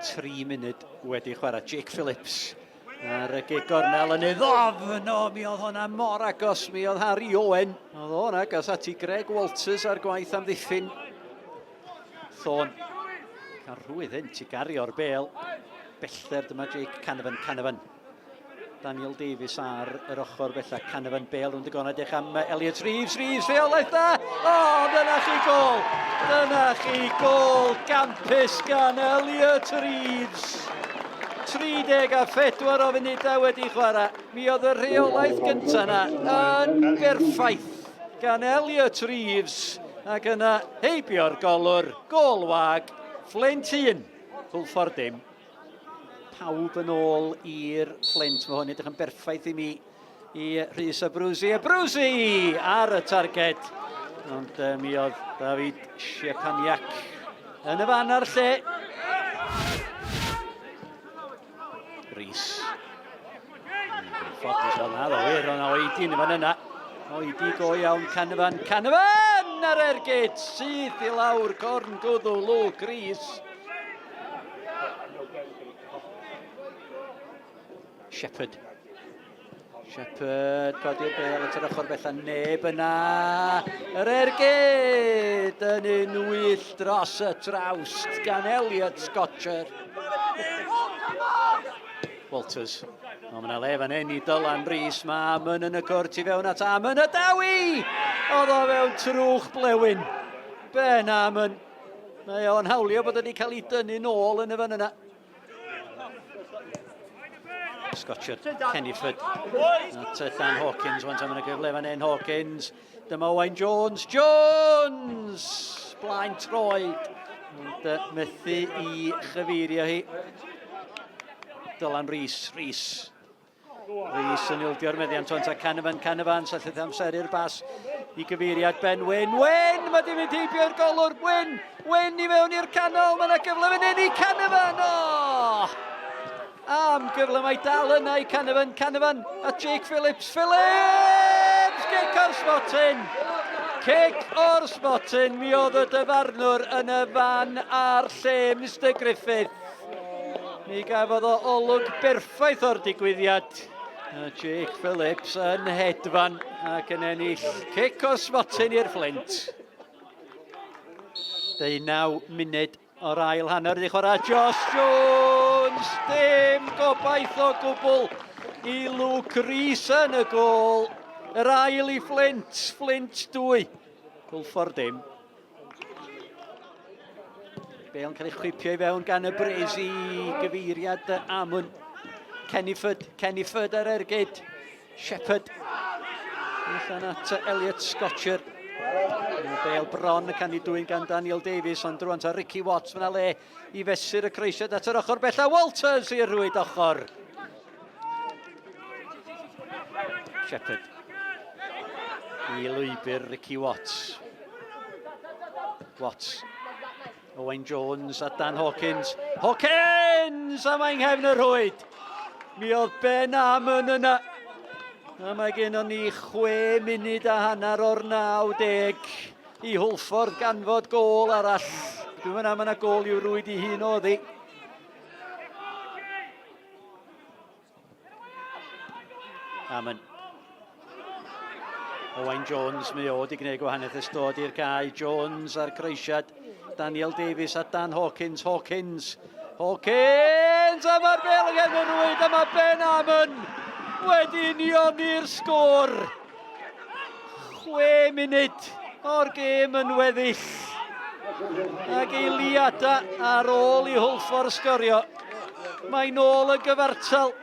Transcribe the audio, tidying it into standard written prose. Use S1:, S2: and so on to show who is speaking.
S1: 13 munud wedi chwarae. Jake Phillips ar y gig gornel yn ei ddofn. O, mi oedd hwnna mor agos. Mi oedd Harry Owen. Oedd o'n agos at i Greg Walters ar gwaith amddiffyn. Thorne. Cael rhwydd hynt i gario'r bel. Bellter dyma Jake Canavan. Canavan. Daniel Davies ar yr ochr bella. Canavan bel rownd y gornel. Edrych am Elliot Reeves. Reeves, rheolaeth da! O, dyna chi gol! Dyna chi gol gampus gan Elliot Reeves. 34 o funudau wedi chwarae. Mi oedd y rheolaeth gyntaf yna yn berffaith gan Elliot Reeves. Ac yna heibio'r golwr, gol wag, Flint 1, Hwlffordd dim. Pawb yn ôl i'r Flint. Mae hwn edrych yn berffaith i mi i Rhys Abruzzi. Abruzzi ar y targed. Ond mi oedd David Siepaniak yn y fan a'r lle. Rhys. Ffodus o'n addo, wir, o'n oedi yn y fan yna. Oedi go iawn, Canavan, Canavan ar ergyd, syth i lawr, corn gwddw, Luke Rhys. Shepherd. Shepherd, codi'r bel at yr ochr bella, neb yna. Yr ergyd yn un wyll dros y trawst gan Elliot Scotcher. Walters. O, mae yna le fan hyn i Dylan Rhys. Mae Amon yn y cwrt i fewn at Amon y dawi! Oedd o fewn trwch blewyn. Ben Amon. Mae o'n hawlio bod wedi cael ei dynnu nôl yn y fan yna. Scotcher, Kennyford, at Dan Hawkins, wan tan yna gyfle fan hyn, Hawkins, dyma Owain Jones, Jones! Blaen troed, ond methu i chyfeirio hi. Dylan Rees, Rees, Rhys yn ildio'r meddiant ond a Canavan, Canavan, syllith amseru'r bas i gyfeiriad Ben Wyn. Wyn, mae di mynd heibio i'r golwr. Wyn, Wyn i fewn i'r canol, mae yna gyfle fan hyn i Canavan. O! Am gyfle mae dal yna i Canavan, Canavan a Jake Phillips. Phillips! Cic o'r smotyn! Cic o'r smotyn, mi oedd y dyfarnwr yn y fan a'r lle, Mr Griffith. Mi gafodd o olwg berffaith o'r digwyddiad. Jake Phillips yn hedfan ac yn ennill cic o'r smotyn i'r Flint. 19 munud o'r ail hanner wedi chwarae Josh Jones. Dim gobaith o gwbl i Luke Rees yn y gôl. Yr ail i Flint, Flint 2. Hwlffordd dim. Bale yn cael ei chwipio i fewn gan y Brys i gyfeiriad Amwn. Kennyford, Kennyford ar ergyd. Shepherd. Allan at Elliot Scotcher. Bale bron yn cael ei dwyn gan Daniel Davies, ond rwan ta Ricky Watts fyna le i fesur y croesiad at yr ochr bella. Walters i'r rhwyd ochr. Shepherd. I lwybr Ricky Watts. Watts. Owain Jones a Dan Hawkins. Hawkins! A mae'n nghefn y rhwyd. Mi oedd Ben Amon yna. A mae gennon ni 6 munud a hanner o'r 90 i Hwlffordd ganfod gôl arall. Dwi'n meddwl am yna gôl i'w rwyd i hun oddi. Amon. Owain Jones, mae o wedi gwneud gwahaniaeth ers dod i'r cae. Jones a'r croesiad. Daniel Davies a Dan Hawkins. Hawkins. Hawkins! A mae'r bel yn gefn y rwyd a mae Ben Amon wedi unioni'r sgôr. 6 munud o'r gêm yn weddill. Ac eiliadau ar ôl i Hwlffordd sgorio. Mae nôl y gyfartal.